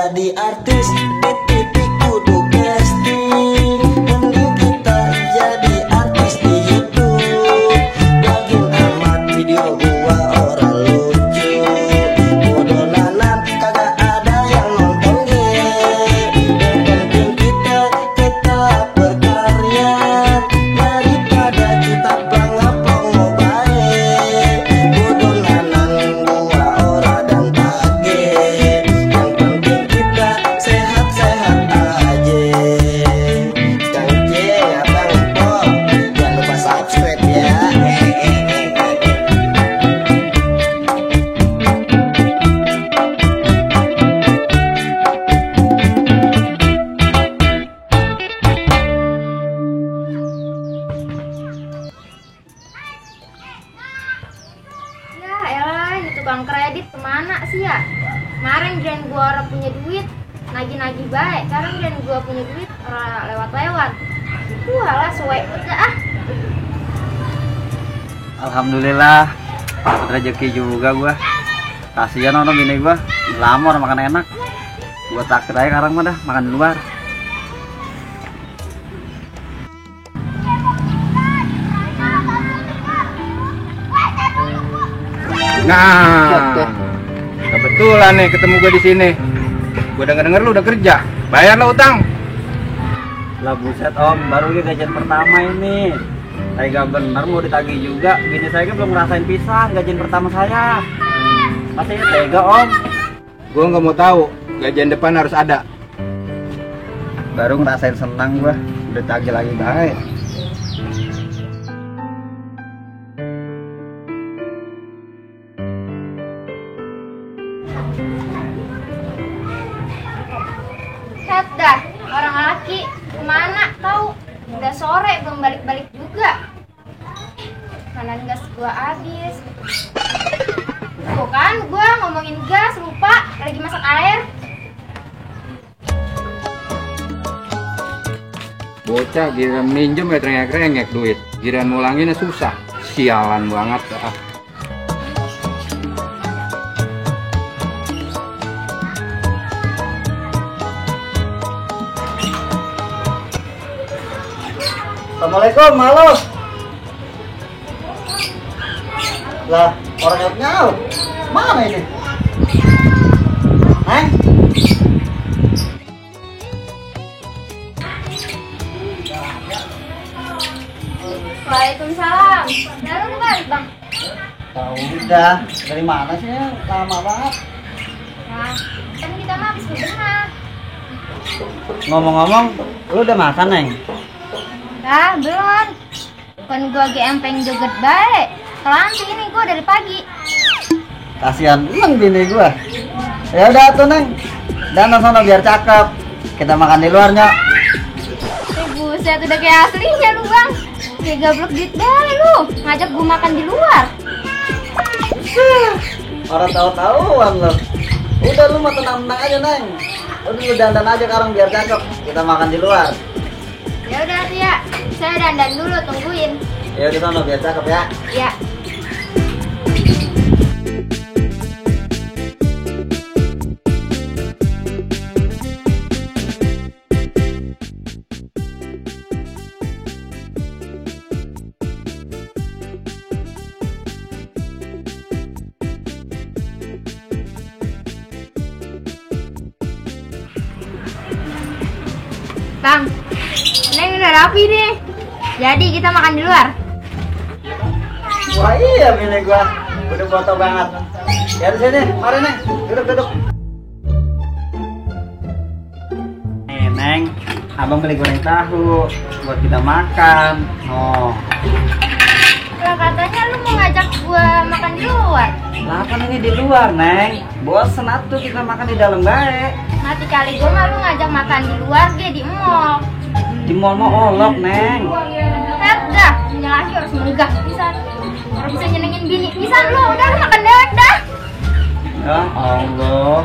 jadi artis di TV kudu casting. Mending kita jadi artis di YouTube. Lagi amat video gua orang lucu. Bodoh nanan kagak ada yang nonton ge. Yang penting kita tetap berkarya daripada kita pelangap baik. Bodoh nanan gua orang dan tage. Yang penting kita sehat-sehat aja. Kang J, Abang Pol, jangan lupa subscribe ya. Ya elah, ini tukang kredit kemana sih ya? Kemarin kirain gua orang punya duit, nagih-nagih baik. Sekarang kirain gua punya duit, orang lewat-lewat. Alah, suwe udah ah. Alhamdulillah rezeki juga gua. Kasihan orang bini gua, lama orang makan enak. Gua takdir aja sekarang mah dah makan di luar. Nah, kebetulan nih ketemu gue di sini. Gue denger lu udah kerja, bayar lah utang. Lah buset om, baru ini gajian pertama ini. Tega bener mau ditagih juga. Bini saya belum ngerasain pisan gajian pertama saya. Masih tega om. Gue nggak mau tahu, gajian depan harus ada. Baru ngerasain senang gua, udah tagih lagi baik. Set dah, orang laki kemana tahu? Udah sore belum balik-balik juga. Kanan gas gua habis. Tuh kan, gua ngomongin gas lupa lagi masak air. Bocah giliran minjem ya terengek-rengek duit, giliran ngulanginnya susah. Sialan banget. Assalamualaikum, halo. Lah, orang yang nyaut. Mana ini? Neng? Waalaikumsalam. Dalam balik bang. Tahu udah. Dari mana sih? Lama banget. Nah, kan kita mah habis bebenah. Ngomong-ngomong, lu udah makan, Neng? Dah, belum. Kan gua lagi empeng joget baik. Kelantik ini gua dari pagi. Kasihan emang bini gua. Ya udah tuh, Neng. Dan sono biar cakep. Kita makan di luar, Nyok. Buset, udah kayak aslinya lu bang. Kayak gablok duit bae lu. Ngajak gua makan di luar. Orang tahu-tahuan lo. Udah lu mah tenang-tenang aja, Neng. Udah lu dandan aja sekarang biar cakep. Kita makan di luar. Ya udah tuh ya. Saya dandan dulu, tungguin. Ya udah sono biar cakep ya. Ya. Bang, Neng udah rapi deh. Jadi kita makan di luar. Wah iya bini gua. Udah foto banget. Ya di sini, mari Neng. Duduk. Neng, abang beli goreng tahu buat kita makan. Oh. Lah katanya lu mau ngajak gua makan di luar. Lah kan ini di luar, Neng. Bosen atuh kita makan di dalam bae. Nanti kali gua mah lu ngajak makan di luar dia di mall. Di mall mau olok, Neng. Set dah, punya laki harus menggah pisan. Harus bisa nyenengin bini pisan lu. Udah lu makan dewek dah. Ya Allah.